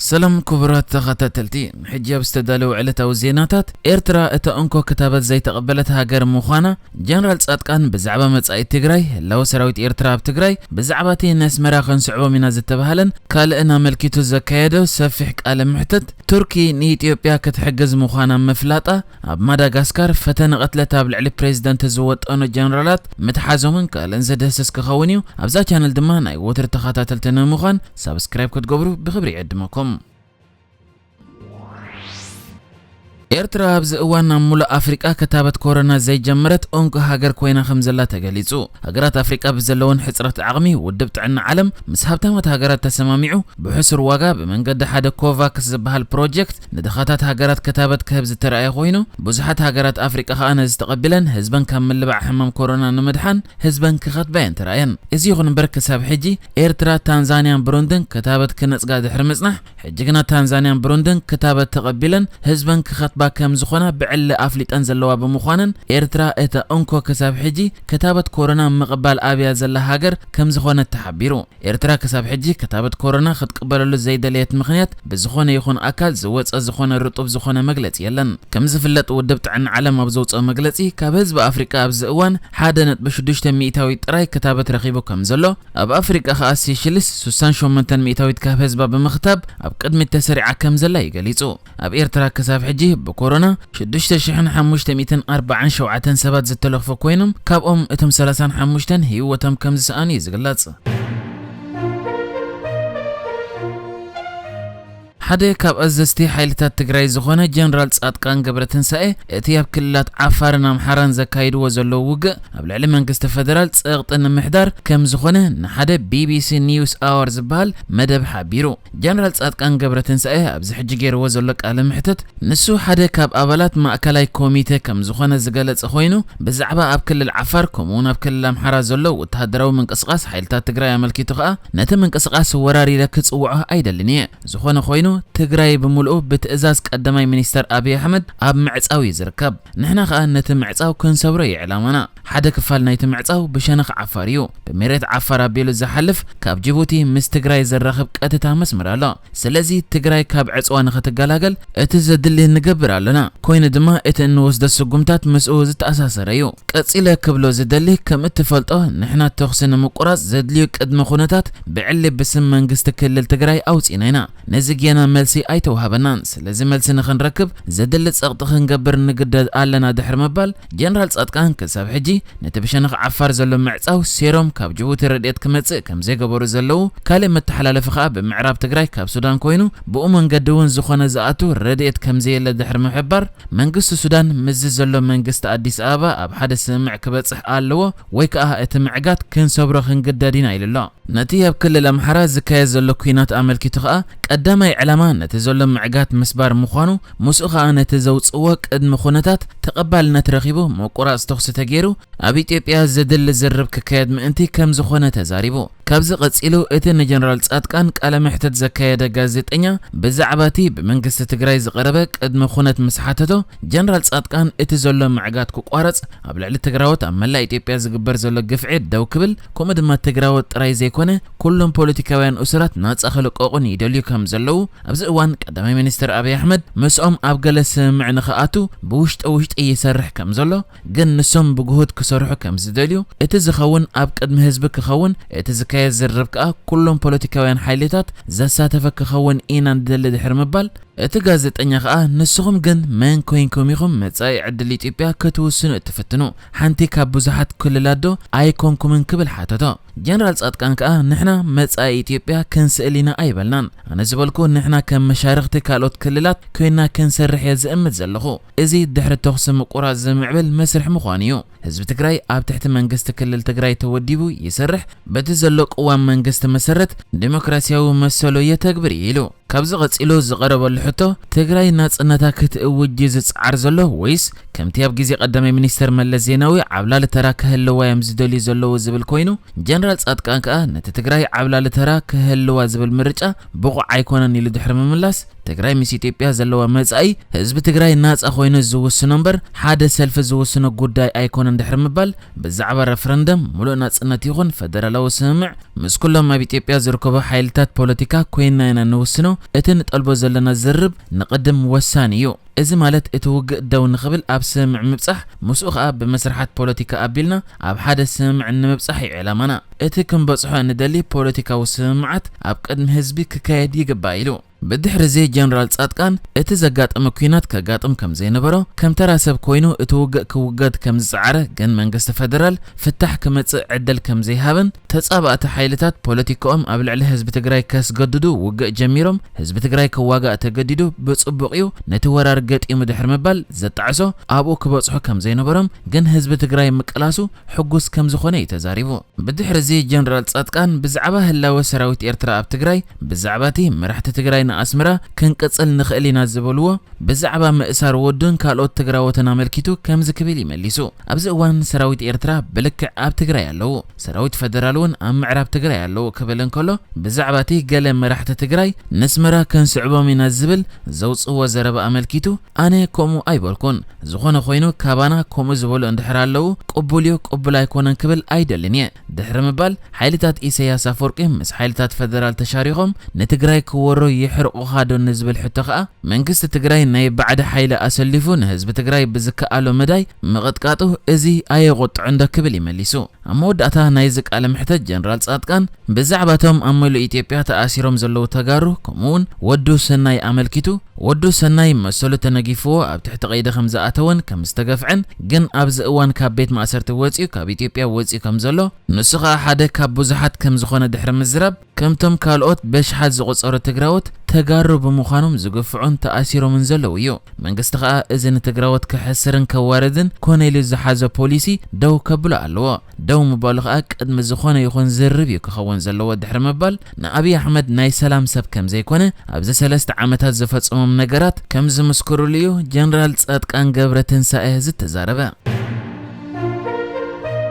ሰላም ክቡራት ተኸታተልቲ፣ ሕጂ ኣብ ዝተዳለወ ዕለታዊ ዜናታት፣ ኤርትራ እታ እንኮ ክታበት ዘይተቐበለት ሃገር ምዃና፣ ጀነራል ጻድቃን ብዛዕባ መጻኢ ትግራይ፣ ህላወ ሰራዊት ኤርትራ ኣብ ትግራይ፣ ብዛዕባ እቲ ንኣስመራ ክንስዕቦም ኢና ዝተባህለን ካልእን ኣመልኪቱ ዘካየዶ ሰፊሕ ቃለ መሕትት፣ ቱርኪ ንኢትዮጵያ ክትሕግዝ ምዃና ምፍላጣ፣ ኣብ ማዳጋስካር ፈተነ ቅትለት ኣብ ልዕሊ ፕሬዚደንት ዝወጠኑ ጀነራላት ምትሓዞምን ካልእን ዝድህስስ ክኸውን እዩ። ኣብዛ ቻነል ድማ ናይ ወትሩ ተኸታተልቲ ንምዃን ሳብስክራይብ ክትገብሩ ብኽብሪ ይዕድመኩም። ኤርትራ ኣብዚ እዋን ኣብ ሙሉእ ኣፍሪቃ ክታበት ኮሮና ዘይጀመረት እንኮ ሃገር ኮይና ከም ዘላ ተገሊጹ። ሃገራት ኣፍሪቃ ብዘለወን ሕጽረት ዓቕሚ፣ ውድብ ጥዕና ዓለም ምስ ሃብታማት ሃገራት ተሰማሚዑ ብሕሱር ዋጋ ብመንገዲ ሓደ ኮቫክስ ዝበሃል ፕሮጀክት ንድኻታት ሃገራት ክታበት ክህብ ዝተራእየ ኮይኑ፣ ብዙሓት ሃገራት ኣፍሪቃ ከኣ ነዚ ተቐቢለን ህዝበን ካብ ምልባዕ ሕማም ኮሮና ንምድሓን ህዝበን ክኸትባ እየን ተራእየን። እዚ ይኹን እምበር ክሳብ ሕጂ ኤርትራ፣ ታንዛንያን ብሩንድን ክታበት ክነጽጋ ድሕሪ ምጽናሕ፣ ሕጂ ግና ታንዛንያን ብሩንድን ክታበት ተቐቢለን ህዝበን ክኸትባ ከም ዝኾና ብዕሊ ኣፍሊጠን ዘለዋ ብምዃነን፣ ኤርትራ እታ እንኮ ክሳብ ሕጂ ክታበት ኮሮና ምቕባል ኣብያ ዘላ ሃገር ከም ዝኾነት ተሓቢሩ። ኤርትራ ክሳብ ሕጂ ክታበት ኮሮና ክትቅበለሉ ዘይደለየት ምኽንያት ብዝኾነ ይኹን ኣካል ዝወጸ ዝኾነ ርጡብ ዝኾነ መግለጺ የለን። ከም ዝፍለጥ ውድብ ጥዕና ዓለም ኣብ ዘውጽኦ መግለጺ ካብ ህዝቢ ኣፍሪቃ ኣብዚ እዋን ሓደ ነጥቢ ሽዱሽተ ሚእታዊት ጥራይ ክታበት ረኺቡ ከም ዘሎ፣ ኣብ ኣፍሪቃ ከኣ ሴሽልስ ሱሳን ሸሞንተን ሚእታዊት ካብ ህዝባ ብምኽታብ ኣብ ቅድሚት ተሰሪዓ ከም ዘላ እዩ ገሊጹ። ኣብ ኤርትራ ክሳብ ሕጂ ብኮሮና ሽዱሽተ ሽሕን ሓሙሽተ ሚእትን ኣርባዓን ሸውዓተን ሰባት ዝተለኽፉ ኮይኖም፣ ካብኦም እቶም ሰላሳን ሓሙሽተን ህይወቶም ከም ዝሰኣኑ እዩ ዝግለጽ። ሓደ ካብ ኣዘዝቲ ሓይልታት ትግራይ ዝኾነ ጀነራል ጻድቃን ገብረትንሳኤ፣ እቲ ኣብ ክልላት ዓፋርን ኣምሓራን ዘካይድዎ ዘለዉ ውግእ ኣብ ልዕሊ መንግስቲ ፈደራል ጸቕጢ ንምሕዳር ከም ዝኾነ ንሓደ ቢቢሲ ኒውስ ኣወር ዝበሃል መደብ ሓቢሩ። ጀነራል ጻድቃን ገብረትንሳኤ ኣብዚ ሕጂ ገይርዎ ዘሎ ቃለ መሕትት፣ ንሱ ሓደ ካብ ኣባላት ማእከላይ ኮሚተ ከም ዝኾነ ዝገለጸ ኮይኑ፣ ብዛዕባ ኣብ ክልል ዓፋር ከምኡውን ኣብ ክልል ኣምሓራ ዘሎ ወተሃደራዊ ምንቅስቓስ ሓይልታት ትግራይ ኣመልኪቱ ከኣ፣ ነቲ ምንቅስቓስ ወራር ኢለ ክጽውዖ ኣይደልን እየ። ዝኾነ ኮይኑ፣ ትግራይ ብምልኡ ብትእዛዝ ቀዳማይ ሚኒስተር ኣብይ ኣሕመድ ኣብ ምዕጻው እዩ ዝርከብ። ንሕና ከኣ ነቲ ምዕጻው ክንሰብሮ እዩ ዕላማና። ሓደ ክፋል ናይቲ ምዕጻው ብሸነኽ ዓፋር እዩ። ብመሬት ዓፋር ኣቢሉ ዝሓልፍ፣ ካብ ጅቡቲ ምስ ትግራይ ዘራኽብ ቀጥታ መስመር ኣሎ። ስለዚ ትግራይ ካብ ዕጽዋ ንኽትገላገል እቲ ዘድሊ ንገብር ኣለና። ኮይኑ ድማ እቲ እንወስዶ ስጉምታት ምስኡ ዝተኣሳሰረ እዩ። ቀጺለ ክብሎ ዝደሊ፣ ከም እትፈልጦ ንሕና ተኹሲ ንምቁራጽ ዘድልዩ ቅድመ ኩነታት ብዕሊ ብስም መንግስቲ ክልል ትግራይ ኣውጺእና ኢና። ነዚ ጌና መልሲ ኣይተዋህበናን። ስለዚ መልሲ ንኽንረክብ ዘድሊ ጸቕጢ ክንገብር ንግደድ ኣለና ድሕሪ ምባል፣ ጀነራል ጻድቃን ክሳብ ሕጂ ነቲ ብሸነኽ ዓፋር ዘሎ ምዕጻው ሴሮም ካብ ጅቡቲ ረድኤት ክመጽእ ከም ዘይገበሩ ዘለዉ፣ ካልእ መተሓላለፊ ከኣ ብምዕራብ ትግራይ ካብ ሱዳን ኮይኑ ብኡ መንገዲ እውን ዝኾነ ዝኣቱ ረድኤት ከም ዘየለ ድሕሪ ምሕባር፣ መንግስቲ ሱዳን ምስዚ ዘሎ መንግስቲ ኣዲስ ኣበባ ኣብ ሓደ ስምምዕ ክበጽሕ ኣለዎ ወይ ከኣ እቲ ምዕጋት ክንሰብሮ ክንግደድ ኢና ኢሉ ኣሎ። ነቲ ኣብ ክልል ኣምሓራ ዝካየድ ዘሎ ኲናት ኣመልኪቱ ከኣ ቀዳማይ ዕላማ ነቲ ዘሎ ምዕጋት ምስባር ምዃኑ፣ ምስኡ ከኣ ነቲ ዘውጽእዎ ቅድሚ ኩነታት ተቐባልነት ረኺቡ ምቁራጽ ተኹሲ ተገይሩ ኣብ ኢትዮጵያ ዘድሊ ዝርርብ ክካየድ ምእንቲ ከም ዝኾነ ተዛሪቡ። ካብዚ ቀጺሉ እቲ ንጀነራል ጻድቃን ቃለ መሕትት ዘካየደ ጋዜጠኛ ብዛዕባ እቲ ብመንግስቲ ትግራይ ዝቐረበ ቅድመ ኩነት ምስ ሓተቶ፣ ጀነራል ጻድቃን እቲ ዘሎ ምዕጋት ክቋረጽ፣ ኣብ ልዕሊ ትግራዎት ኣብ መላእ ኢትዮጵያ ዝግበር ዘሎ ግፍዒ ደው ክብል፣ ከምኡ ድማ ትግራዎት ጥራይ ዘይኮነ ኩሎም ፖለቲካውያን እሱራት ናጻ ክልቀቑን ይደልዩ ከም ዘለዉ፣ ኣብዚ እዋን ቀዳማይ ሚኒስትር ኣብይ ኣሕመድ ምስኦም ኣብ ገለ ስምምዕ ንኽኣቱ ብውሽጠ ውሽጢ ይሰርሕ ከም ዘሎ፣ ግን ንሶም ብግሁድ ክሰርሑ ከም ዝደልዩ፣ እቲ ዝኸውን ኣብ ቅድሚ ህዝቢ ክኸውን፣ እቲ ዝካየድ ዝርርብ ከኣ ኩሎም ፖለቲካውያን ሓይልታት ዘሳተፈ ክኸውን ኢና ንደሊ ድሕሪ ምባል፣ እቲ ጋዜጠኛ ከኣ ንስኹም ግን መን ኮይንኩም ኢኹም መጻኢ ዕድል ኢትዮጵያ ክትውስኑ እትፍትኑ? ሓንቲ ካብ ብዙሓት ክልላት ዶ ኣይኮንኩምን ክብል ሓተቶ። ጀነራል ጻድቃን ከኣ ንሕና መጻኢ ኢትዮጵያ ክንስእል ኢና ኣይበልናን። ኣነ ዝበልኩ ንሕና ከም መሻርኽቲ ካልኦት ክልላት ኮይና ክንሰርሕ እየ ዝእምት ዘለኹ። እዚ ድሕሪ ተኹሲ ምቁራጽ ዝምዕብል መስርሕ ምዃኑ እዩ። ህዝቢ ትግራይ ኣብ ትሕቲ መንግስቲ ክልል ትግራይ ተወዲቡ ይሰርሕ፣ በቲ ዘሎ ቅዋም መንግስቲ መሰረት ዲሞክራሲያዊ መሰሉ የተግብር እዩ ኢሉ። ካብዚ ቀጺሉ ዝቐረበሉ ሕቶ፣ ትግራይ ናጽነታ ክትእውጅ እዩ ዝጽዓር ዘሎ ወይስ ከምቲ ኣብ ግዜ ቀዳማይ ሚኒስተር መለስ ዜናዊ ዓብላሊ ተራ ክህልዋ እዮም ዝደልዩ ዘለዉ ዝብል ኮይኑ፣ ጀነራል ጻድቃን ከኣ ነቲ ትግራይ ዓብላሊ ተራ ክህልዋ ዝብል ምርጫ ብቑዕ ኣይኮነን ኢሉ ድሕሪ ምምላስ፣ ትግራይ ምስ ኢትዮጵያ ዘለዋ መጻኢ ህዝቢ ትግራይ ናጻ ኮይኑ ዝውስኖ እምበር ሓደ ሰልፊ ዝውስኖ ጉዳይ ኣይኮነን ድሕሪ ምባል፣ ብዛዕባ ረፍረንደም፣ ሙሉእ ናጽነት ይኹን ፈደራላዊ ስምምዕ ምስ ኩሎም ኣብ ኢትዮጵያ ዝርከቡ ሓይልታት ፖለቲካ ኮይንና ኢና ንውስኖ። እቲ ንጠልቦ ዘለና ዝርርብ ንቕድም ወሳኒ እዩ። እዚ ማለት እቲ ውግእ ደው ንኽብል ኣብ ስምምዕ ምብጻሕ፣ ምስኡ ኸኣ ብመስርሓት ፖለቲካ ኣቢልና ኣብ ሓደ ስምምዕ ንምብጻሕ እዩ ዕላማና። እቲ ክንበጽሖ እንደሊ ፖለቲካዊ ስምምዓት ኣብ ቅድሚ ህዝቢ ክካየድ ይግባእ ኢሉ። ብድሕሪ እዚ ጀነራል ጻድቃን እቲ ዘጋጠመ ኲናት ከጋጥም ከም ዘይነበሮ፣ ከም ተራ ሰብ ኮይኑ እቲ ውግእ ክውገድ ከም ዝጸዓረ፣ ግን መንግስቲ ፈደራል ፍታሕ ክመጽእ ዕድል ከም ዘይሃበን ተጻባእቲ ሓይልታት ፖለቲካኦም ኣብ ልዕሊ ህዝቢ ትግራይ ከስገድዱ ውግእ ጀሚሮም፣ ህዝቢ ትግራይ ክዋጋእ ተገዲዱ፣ ብጽቡቕ እዩ፣ ነቲ ወራር ገጢሙ ድሕሪ ምባል ዘጣዕሶ ኣብኡ ክበጽሑ ከም ዘይነበሮም፣ ግን ህዝቢ ትግራይ ምቅላሱ ሕጉስ ከም ዝኾነ እዩ ተዛሪቡ። ብድሕሪ እዚ ጀነራል ጻድቃን ብዛዕባ ህላወ ሰራዊት ኤርትራ ኣብ ትግራይ፣ ብዛዕባ እቲ መራሕቲ ትግራይ ንኣስመራ ክንቅጽል ንኽእል ኢና ዝበልዎ፣ ብዛዕባ ምእሳር ወዱን ካልኦት ትግራዎትን ኣመልኪቱ ከምዚ ክብል ይመሊሱ። ኣብዚ እዋን ሰራዊት ኤርትራ ብልክዕ ኣብ ትግራይ ኣለዉ። ሰራዊት ፈደራል እውን ኣብ ምዕራብ ትግራይ ኣለዉ ክብል እንከሎ፣ ብዛዕባ እቲ ገለ መራሕቲ ትግራይ ንስመራ ክንስዕቦም ኢና ዝብል ዘውፅዎ ዘረባ ኣመልኪቱ፣ ኣነ ከምኡ ኣይበልኩን። ዝኾነ ኮይኑ ካባና ከምኡ ዝበሉ እንድሕር ኣለዉ፣ ቅቡል እዩ፣ ቅቡል ኣይኮነን ክብል ኣይደልን እየ ድሕሪ ምባል፣ ሓይልታት ኢሳያስ ኣፈወርቂ ምስ ሓይልታት ፈደራል ተሻሪኾም ንትግራይ ክወሮ ይሕርቑኻ ዶ ንዝብል ሕቶ ከኣ፣ መንግስቲ ትግራይ ናይ ባዕዲ ሓይሊ ኣሰሊፉ ንህዝቢ ትግራይ ብዝከኣሎ መዳይ ምቕጥቃጡ እዚ ኣየቑጥዕን ዶ ክብል ይመሊሱ። ኣብ መወዳእታ ናይዚ ቃለ መሕተት ጀነራል ጻድቃን ብዛዕባ እቶም ኣብ መሉእ ኢትዮጵያ ተኣሲሮም ዘለዉ ተጋሩ፣ ከምኡውን ወዱ ሰናይ ኣመልኪቱ፣ ወዱ ሰናይ መሰሉ ተነጊፍዎ ኣብ ትሕቲ ቀይዲ ከም ዝኣተወን ከም ዝተገፍዐን፣ ግን ኣብዚ እዋን ካብ ቤት ማእሰርቲ ወጺኡ ካብ ኢትዮጵያ ወጺኡ ከም ዘሎ፣ ንሱ ኸኣ ሓደ ካብ ብዙሓት ከም ዝኾነ ድሕሪ ምዝራብ፣ ከምቶም ካልኦት በሽሓት ዝቑጸሩ ትግራዎት ተጋሩ ብምዃኖም ዝግፍዑን ተኣሲሮምን ዘለዉ እዩ። መንግስቲ ኸኣ እዚ ንትግራዎት ከሕስርን ከዋርድን ኮነ ኢሉ ዝሓዞ ፖሊሲ ደው ከብሎ ኣለዎ። ደው ምባሉ ኸኣ ቅድሚ ዝኾነ ይኹን ዝርርብ እዩ ክኸውን ዘለዎ ድሕሪ ምባል፣ ንኣብይ ኣሕመድ ናይ ሰላም ሰብ ከም ዘይኮነ ኣብዚ ሰለስተ ዓመታት ዝፈጸሞም ነገራት ከም ዝምስክሩሉ እዩ ጀነራል ጻድቃን ገብረ ትንሳኤ ዝተዛረበ።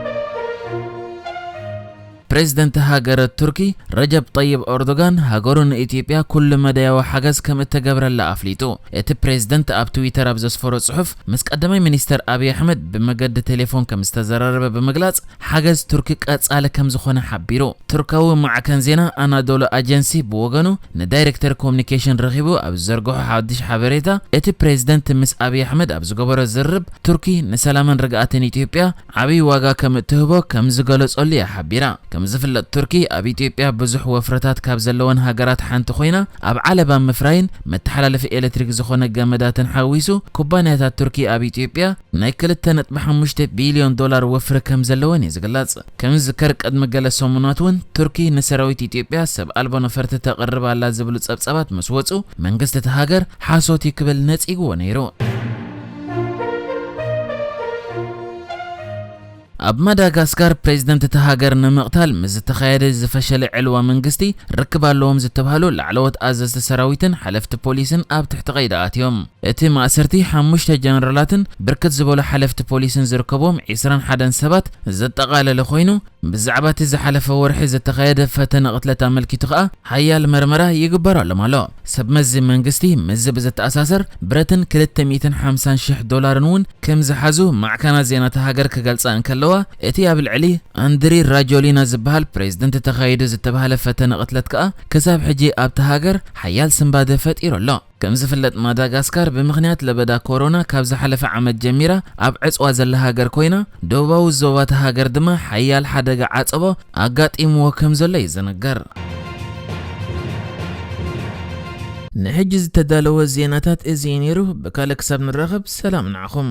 ፕሬዝደንት ሃገረ ቱርኪ ረጀብ ጠይብ ኤርዶጋን ሃገሩ ንኢትዮጵያ ኩሉ መዳያዊ ሓገዝ ከም እተገብረላ ኣፍሊጡ። እቲ ፕሬዝደንት ኣብ ትዊተር ኣብ ዘስፈሮ ጽሑፍ፣ ምስ ቀዳማይ ሚኒስተር ኣብይ ኣሕመድ ብመገዲ ቴሌፎን ከም ዝተዘራረበ ብምግላጽ፣ ሓገዝ ቱርኪ ቀጻሊ ከም ዝኾነ ሓቢሩ። ቱርካዊ ማዕከን ዜና ኣናዶሉ ኣጀንሲ ብወገኑ ንዳይሬክተር ኮሙኒኬሽን ረኺቡ ኣብ ዝዘርግሖ ሓድሽ ሓበሬታ፣ እቲ ፕሬዝደንት ምስ ኣብይ ኣሕመድ ኣብ ዝገበሮ ዝርርብ፣ ቱርኪ ንሰላምን ርግኣትን ኢትዮጵያ ዓብዪ ዋጋ ከም እትህቦ ከም ዝገለጸሉ እያ ሓቢራ። ከም ዝፍለጥ፣ ቱርኪ ኣብ ኢትዮጵያ ብዙሕ ወፍርታት ካብ ዘለወን ሃገራት ሓንቲ ኮይና፣ ኣብ ዓለባ ምፍራይን መተሓላለፊ ኤሌክትሪክ ዝኾነ ገመዳትን ሓዊሱ፣ ኩባንያታት ቱርኪ ኣብ ኢትዮጵያ ናይ ክልተ ነጥቢ ሓሙሽተ ቢልዮን ዶላር ወፍሪ ከም ዘለወን እዩ ዝግለጽ። ከም ዝዝከር፣ ቅድሚ ገለ ሰሙናት እውን ቱርኪ ንሰራዊት ኢትዮጵያ ሰብ ኣልቦ ነፈርቲ ተቕርብ ኣላ ዝብሉ ጸብጻባት ምስ ወጹ፣ መንግስቲ እቲ ሃገር ሓሶት እዩ ክብል ነጺግዎ ነይሩ። ኣብ ማዳጋስካር ፕሬዝደንት እታ ሃገር ንምቕታል ምስ ዝተኻየደ ዝፈሸለ ዕልዋ መንግስቲ ርክብ ኣለዎም ዝተባህሉ ላዕለዎት ኣዘዝቲ ሰራዊትን ሓለፍቲ ፖሊስን ኣብ ትሕቲ ቀይዲ ኣትዮም። እቲ ማእሰርቲ ሓሙሽተ ጀነራላትን ብርክት ዝበሉ ሓለፍቲ ፖሊስን ዝርከብዎም ዒስራን ሓደን ሰባት ዘጠቓለለ ኮይኑ፣ ብዛዕባ እቲ ዝሓለፈ ወርሒ ዝተኻየደ ፈተነ ቅትለት ኣመልኪቱ ከኣ ሓያል መርመራ ይግበረሎም ኣሎ። ሰብ መዚ መንግስቲ ምስዚ ብዝተኣሳሰር ብረትን ክልተ ሚእትን ሓምሳን ሽሕ ዶላርን እውን ከም ዝሓዙ ማዕከናት ዜና እታ ሃገር ክገልጻ እንከለዋ፣ እቲ ኣብ ልዕሊ ኣንድሪ ራጆሊና ዝበሃል ፕሬዝደንት ተኻይዱ ዝተባህለ ፈተነ ቅትለት ከኣ ክሳብ ሕጂ ኣብታ ሃገር ሓያል ስንባደ ፈጢሩ ኣሎ። ከም ዝፍለጥ፣ ማዳጋስካር ብምኽንያት ለበዳ ኮሮና ካብ ዝሓለፈ ዓመት ጀሚራ ኣብ ዕጽዋ ዘላ ሃገር ኮይና፣ ደቡባዊ ዞባ እታ ሃገር ድማ ሓያል ሓደጋ ዓጸቦ ኣጋጢምዎ ከም ዘሎ እዩ ዝንገር። ንሕጂ ዝተዳለወ ዜናታት እዚ እዩ ነይሩ። ብካልእ ክሳብ ንራኸብ፣ ሰላም ንዓኹም።